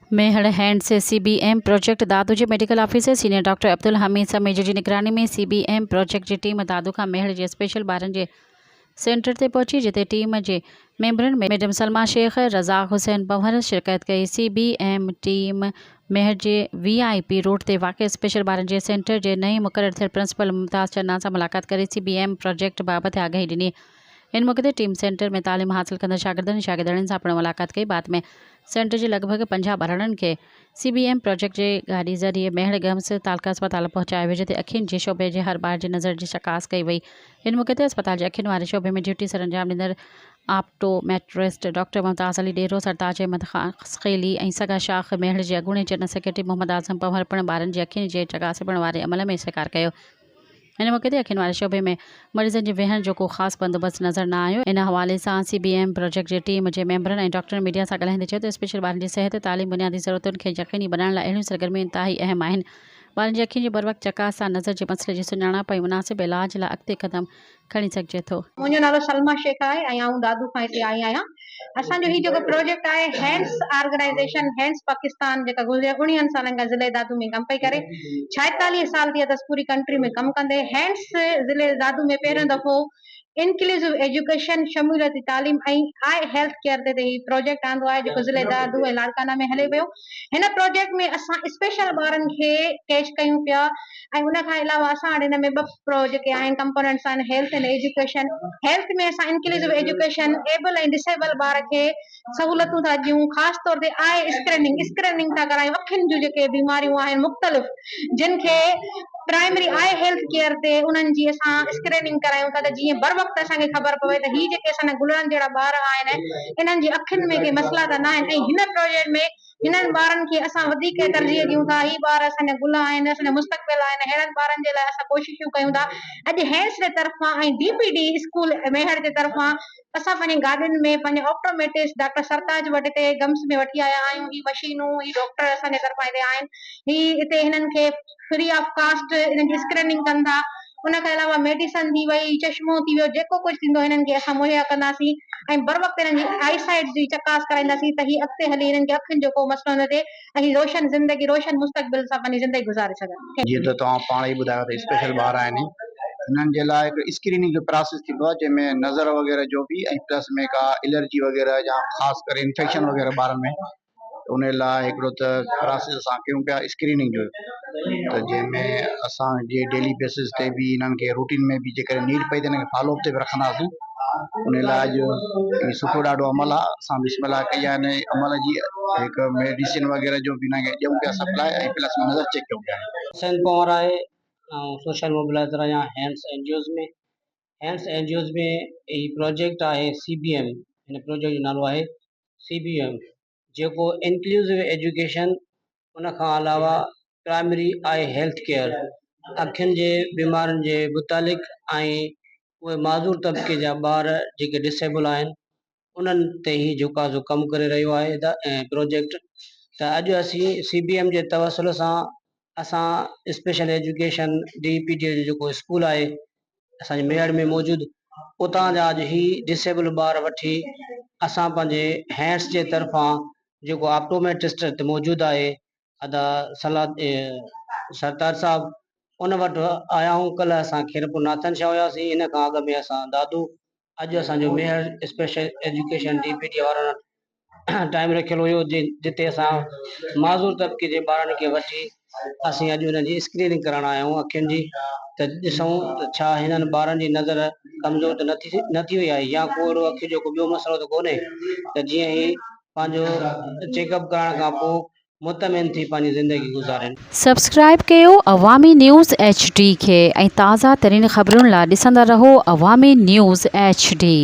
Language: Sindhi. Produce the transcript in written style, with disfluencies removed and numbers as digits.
Mehar hands C B M project Dadu جي medical officer senior doctor Abdul Hameed Samejo جي نگراني ۾ سي بي ايم پروجيڪٽ جي ٽيم دادو کان ميهڙ جي اسپيشل ٻارن جي سينٽر تي پهچي جتي ٽيم جي ميمبرن ميڊم سلميٰ شيخ، رزاق حسين پنهور شرڪت ڪئي. سي بي ايم ٽيم ميهڙ جي وي آء پي روڊ تي واقع اسپيشل ٻارن جي سينٽر جي نئين مقرر ٿيل پرنسپل ممتاز چنا سان ملاقات ڪري سي بي ايم پروجيڪٽ بابت آگاهي ڏني. ان موقعي تي ٽيم سينٽر ۾ تعليم حاصل ڪندڙ شاگردن ۽ شاگردياڻين سان پڻ ملاقات ڪئي. بعد ۾ سينٽر جي لڳ ڀڳ 50 ٻارڙن کي سي بي ايم پروجيڪٽ جي گاڏي ذريعي ميهڙ گمس تعلقه اسپتال پهچايو ويو جتي اکين جي شعبي جي هر ٻار جي نظر جي چڪاس ڪئي وئي. ان موقعي تي اسپتال جي اکين واري شعبي ۾ ڊيوٽي سرانجام ڏيندڙ آپٽوميٽرسٽ ڊاڪٽر ممتاز علي ڏيرو، سرتاج احمد خاصخيلي ۽ سگا شاخ ميهڙ جي اڳوڻي جنرل سيڪريٽري محمد اعظم پنهور پڻ ٻارن جي اکين جي چڪاس پڻ واري عمل ۾ سهڪار ڪيو. ان موقعي تي اکين واري شعبي ۾ مريضن جي ويهڻ جو ڪو خاص بندوبست نظر نه آيو. ان حوالي سان سي بي ايم پروجيڪٽ جي ٽيم جي ميمبرن ۽ ڊاڪٽرن ميڊيا سان ڳالهائيندي چيو ته اسپيشل ٻارن جي صحت، تعليم، بنيادي ضرورتن کي يقيني بنائڻ لاء اهڙيون سرگرميون انتهائي اهم آهن. ٻارن جي اکين جي بروقت چڪاس سان نظر جي مسئلي جي سڃاڻپ ۽ مناسب علاج لاء اڳتي قدم کڻي سگهجي ٿو. منهنجو نالو سلميٰ شيخ آهي ۽ آئون دادو کان هتي آئي آهيان. اسان جو هي جيڪو پروجيڪٽ آهي هينڊس آرگنائيزيشن هينڊس پاڪستان جيڪا گذريل اڻيهن سالن کان ضلعي دادو ۾ ڪم پئي ڪري ڇائيتاليهه سال ٿي اٿس پوري ڪنٽري ۾ ڪم ڪندي هينڊس ضلعي دادو ۾ پهريون دفعو انڪلوزو ايجوڪيشن شموليتي تعليم ۽ آء هيلٿ ڪيئر تي هي پروجيڪٽ آندو آهي جيڪو ضلعي دادو ۽ لاڙڪانا ۾ هلي پيو هن پروجيڪٽ ۾ اسان اسپيشل ٻارن کي ڪيچ ڪيون پيا ۽ ان کان علاوه اسان وٽ هن ۾ ٻه پرو جيڪي آهن ڪمپوننٽس آهن هيلٿ اينڊ ايجوڪيشن هيلٿ ۾ اسان انڪلوزو ايجوڪيشن ايبل ۽ ڊسيبل ٻار کي سهولتون ٿا ڏيون خاص طور تي آء اسڪريننگ اسڪريننگ ٿا ڪرايون اکين جون جيڪي بيماريون آهن مختلف جن کي پرائمري آء هيلٿ ڪيئر تي انهن جي اسان اسڪريننگ ڪرايون ٿا ته جيئن بروقت اسان کي خبر پوي ته هي جيڪي اسان جا گلڙن جهڙا ٻار آهن انهن جي اکين ۾ ڪي مسئلا ته ناهن ۽ هن پروجيڪٽ ۾ هنن ٻارن کي اسان وڌيڪ ترجيح ڏيون ٿا، هي ٻار اسان جا گل آهن، اسان جو مستقبل آهن، ههڙن ٻارن جي لاء اسان ڪوششون ڪيون ٿا، اڄ هينس جي طرفان ۽ D P D school Mehar جي طرفان اسان پنهنجي گاڏين ۾ پنهنجي آپٽوميٽسٽ ڊاڪٽر سرتاج وٽ هتي گمس ۾ وٺي آيا آهيون، هي مشينون هي ڊاڪٽر اسان جي طرفان هتي آهن، هي هتي هنن کي فري آف ڪاسٽ هنن جي اسڪريننگ ڪن ٿا. ان کان علاوه ميڊيسن ٿي وئي، چشمو ٿي ويو، جيڪو ڪجهه ٿيندو هنن کي اسان مهيا ڪنداسين ۽ بروقت هنن جي آئي سائيٽ جي چڪاس ڪرائينداسين ته هي اڳتي هلي هنن کي اکين جو ڪو مسئلو نه ٿئي ۽ هي روشن زندگي روشن مستقبل سان پنهنجي زندگي گذاري سگهن. جيئن ته توهان پاڻ ئي ٻڌايو ته اسپيشل ٻار آهن هنن جي لاء هڪ اسڪريننگ جو پراسيس ٿيندو آهي جنهن ۾ نظر وغيره جو به ۽ پلس ۾ ڪا الرجي وغيره يا خاص ڪري انفيڪشن وغيره ٻارن ۾ ان لاء هڪڙو ته پراسيس اسان ڪيون پيا اسڪريننگ جو ته جنهن ۾ اسان جي ڊيلي بيسز تي به انهن کي روٽين ۾ به جيڪڏهن نيڊ پئي ته انهن کي فالو اپ تي به رکنداسين ان لاء اڄ هي سٺو ڏاڍو عمل آهي اسان بسم الله ڪئي آهي ان عمل جي هڪ ميڊيسن وغيره جو به انهن کي ڏيون پيا سپلاء ۽ پلس نظر چيڪ ڪيون پيا. حسين پنهور آهي آئون سوشل موبلائزر آهيان hands N G Os ۾ hands N G Os ۾ هي پروجيڪٽ آهي سي بي ايم هن پروجيڪٽ جو نالو آهي سي بي ايم جيڪو انڪلوزو ايجوڪيشن ان کان علاوه پرائمري آء هيلٿ ڪيئر اکين جي بيمارين جي متعلق ۽ اهي معذور طبقي جا ٻار جيڪي ڊسيبل آهن انهن تي هي جيڪو آهي سو ڪم ڪري رهيو آهي پروجيڪٽ ته اڄ اسين سي بي ايم جي توسل سان اسان special education D P D جو جيڪو اسڪول آهي اسان جي ميهڙ ۾ موجود اتان جا اڄ هي ڊسيبل ٻار وٺي اسان پنهنجي هينڊس جي طرفان جيڪو آپٽوميٽرسٽ هتي موجود آهي ادا صلاح سرتاج صاحب ان وٽ آيا آهيون ڪلهه اسان خيرپور ناٿن شاهه هياسين ان کان اڳ ۾ اسان دادو اڄ اسان جو Mehar special education D P D وارن وٽ ٽائيم رکيل هيو جتي اسان معذور طبقي جي ٻارن کي وٺي اسين اڄ انهن جي اسڪريننگ ڪرائڻ آيا آهيون اکين جي ته ڏسون ته ڇا هنن ٻارن جي نظر ڪمزور ته نه ٿي نه ٿي وئي آهي يا ڪو اهڙو اکين جو ڪو ٻيو مسئلو ته ڪونهي ته جيئن هي پنهنجو چيڪ اپ ڪرائڻ کان پوء مطمئن ٿي پنهنجي زندگي گذارين. سبسڪرائيب ڪيو عوامي نيوز ايڇ ڊي کي ۽ تازه ترين خبرن لا ڏسندا رهو عوامي نيوز ايڇ ڊي.